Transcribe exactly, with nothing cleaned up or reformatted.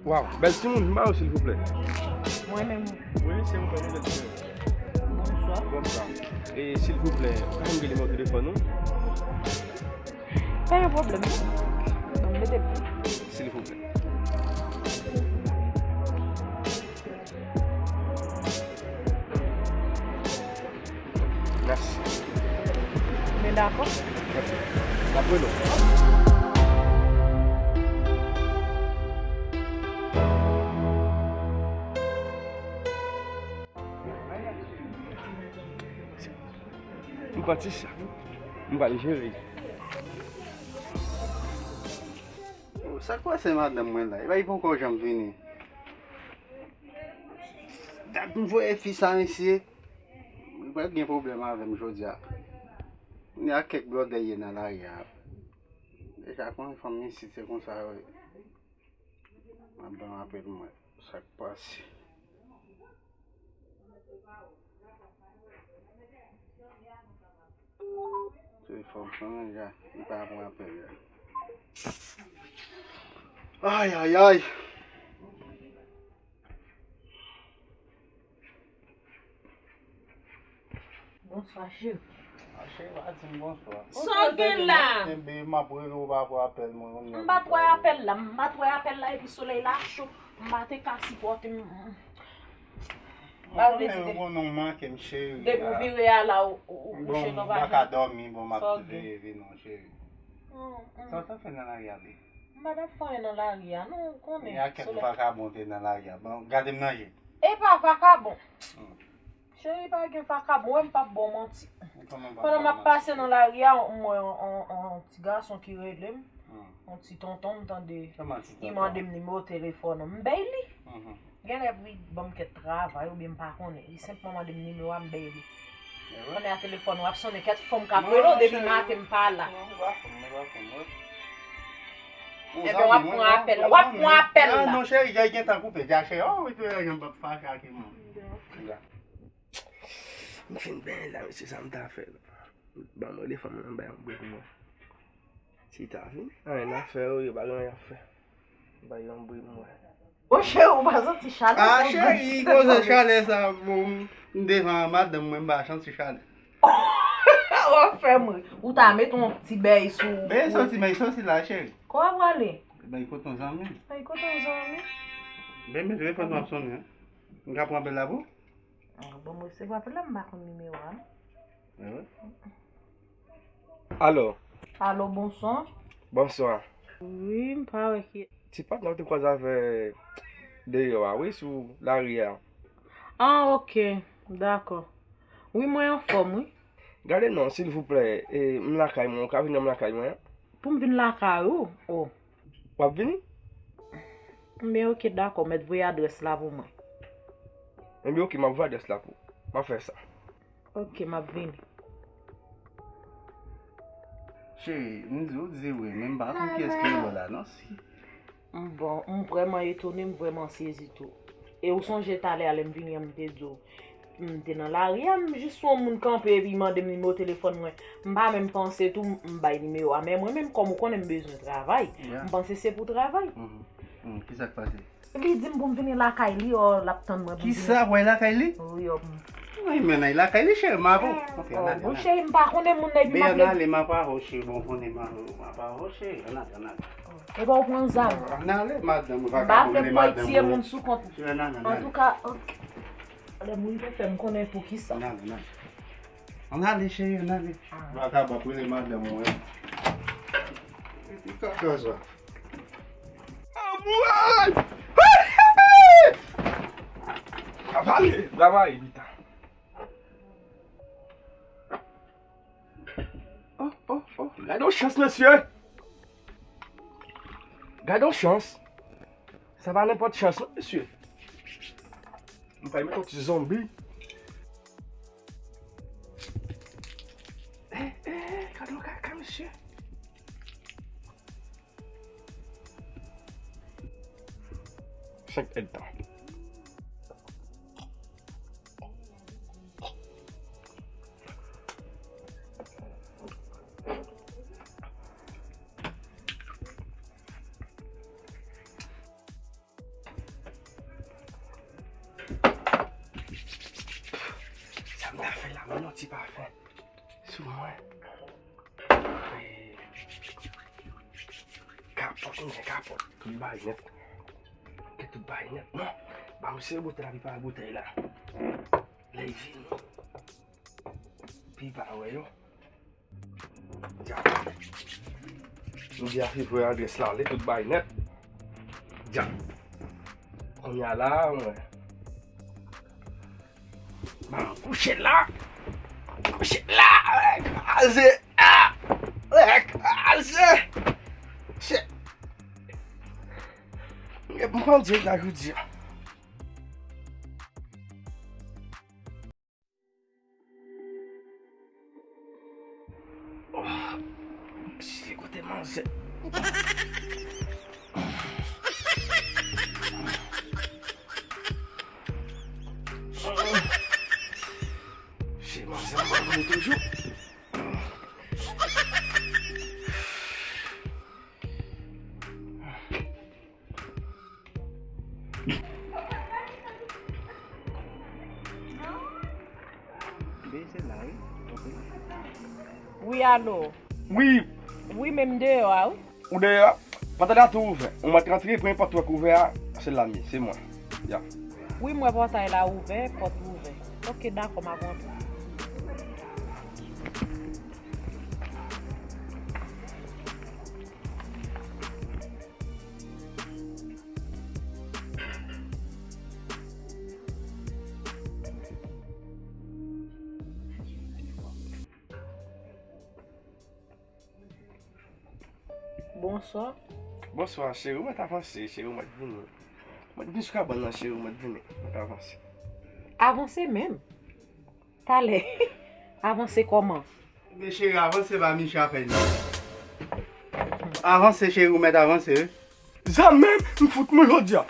Waw, bèl timoun, ba yo silvouplè. Mwen menm. Wi, silvouplè, nou bèl timoun. Bonswa. Bonswa. E silvouplè, ou ka ban m nimewo telefòn ou? Pa gen pwoblèm. Mete. Silvouplè. Mèsi. Men dakò. Ok. N ap rele w. M pati sa. M pral jere. Sa k pase madanm mwen la? E pa li poko janm vini. Dat m voye fi sa mesye. Li pral gen pwoblèm avè m jodi a. Kounye a kèk blòdè ye nan lari a. Deja konnen fanm isit se konsa yo ye. M ap ban apèl mwen. Sa k pase? Telefòn sonnen ja, li pa pran apèl la. Ay, ay, ay. Bonswa, cheri. A, cheri, pa di m bonswa. Sa w gen la? Enben, m ap rele w pa pran apèl mwen. M pa t wè apèl la, m pa t wè apèl la, epi solèy la cho. M pa te ka sipòte m. Mwen konnen ou konnen w manke m, cheri. Depi w vire a la, ou, ou, ou kouche nan vajin. Bon, m pa ka dòmi, bon, m ap veye vi non, cheri. Sa w t ap fè nan lari a, bebe? M pa t ap fè anyen nan lari a, non, ou konnen. E a kèk vakabon te nan lari a. Bon, gade m nan je. E pa vakabon. Cheri, pa gen vakabon, wè m p ap ba w manti. Pandan m ap pase nan lari a, m wè yon, yon, yon ti gason ki rele m. Yon ti tonton, m tande. Li mande m nimewo telefòn an. M bay li. Genlè pou li ban m kèk travay oubyen m pa konnen. Li senpman mande m nimewo a, m bay li. Kounye a telefòn w ap sonnen, kèk fanm k ap rele w depi maten m pa la. Ebyen, w ap pran apèl la. W ap pran apèl la. Non, cheri, jay gentan koupe. Dja, cheri, oh, wi, tou jan m p ap fache ak moun. M fin benyen la, mesye, sa m ta fè la. Ban m rele fanm nan, bay yon bri pou mwen. Chita vin. Anyen n ap fè yo, yo pa gen anyen ap fè. Bay yon bri pou mwen. O cheri, ou pa santi chalè? A, cheri, koze chalè sa, bon, m devan madanm mwen, m pa santi chalè. W ap fè m ri. Ou ta met yon ti bèy sou. Ben, soti, men soti la, cheri. Kò w ap prale? Ben, kote yon zanmi. Ay, kote yon zanmi? Ben, men telefòn m ap sonnen, hein. M ka pran apèl la pou? Ah, bon, m resevwa apèl la, m pa konn nimewo a, non. Alo. Alo, bonswa. Bonswa. Wi, m pa wè ki. Ti patnè w te kwaze avè deyò a, wi, sou lari a. Ah, ok, dakò. Wi, mwen anfòm, wi. Gade non, silvouplè, e, m lakay mwen, ou ka vin nan lakay mwen? Pou m vin lakay ou? Oh. W ap vini? Enben, ok, dakò, mèt voye adrès la pou mwen. Enben, ok, m ap voye adrès la pou ou. M ap fè sa. Ok, m ap vini. Cheri, m di w di vre, men m pa konn kiyès ki rele w la, non, si. M bon, m vrèman etone, m vrèman sezi tou. E ou sonje talè a lè m vini an, m te di w, m te nan lari a, m jis wè yon moun kanpe epi mande m nimewo telefòn mwen. M pa menm panse tou, m bay nimewo a. Men mwen menm, kòm ou konnen m bezwen travay, m panse se pou travay. Kisa k pase? Li di m pou m vini lakay li, ò, l ap tann mwen pou m vini. Kisa, w al lakay li? Wi, ò. Wi, men al lakay li, cheri, m ap ou. Ok, ann ale, bon, cheri, m pa konnen moun nan, epi m ap ale. Ann ale, m ap ou, cheri, bon, konnen m ap ou, cheri, ann ale, ann ale. Epa ou pran zam. Ann ale, madanm, vakabon, rele madanm ou. M pa vle pran tiye moun sou kont. Cheri, ann ale, ann ale. Antouka, ok. Lè m rive fè m konnen poukisa. Ann ale, ann ale. Ann ale, cheri, ann ale. Vakabon ap rele madanm ou, wi. Epi kaka sa. Anmwey! Travay, travay, pita. Oh, oh, oh, gade yon chans, mesye. Gade yon chans. Sa pa nenpòt chans, non, mesye. M pral met yon ti zonbi. Eh, eh, eh, gade yon kaka, mesye. Senk èdtan. Sou mwen. Kapòt, mwen kapòt. Tout bagay nèt. Ke tout bagay nèt. Non. Ba m sere bouteil la, pi pa bouteil la. Lè vini. Pi pa wè yo. Dja. Nou di a fi voye adrès la, ale tout bagay nèt. Dja. Kounye a la, mwen. Ban m kouche la. Kouche la. Lè kraze. Ah! Lè kraze. Shit. M pral di la jodi a. Oh, si kote manzè. Se manzè mwen vini toujou. Wi, alo. Wi. Wi, men m deyò a, wi. Ou deyò a? Pòtay la tou ouvè. Ou mèt rantre, premye pòt ou wè k ouvè a, se la m ye, se mwen. Ya. Wi, m wè pòtay la ouvè, pòt ouvè. Oke, dakò, m ap rantre. Bonswa. Bonswa, cheri, ou mèt avanse, cheri, ou mèt vini. Ou mèt vini sou kabann nan, cheri, ou mèt vini. Ou mèt avanse. Avanse menm? Talè. Avanse kòman? Men cheri, avanse ba Micha fè non. Avanse, cheri, ou mèt avanse, wi. Zam menm, m fout mwen jodi a.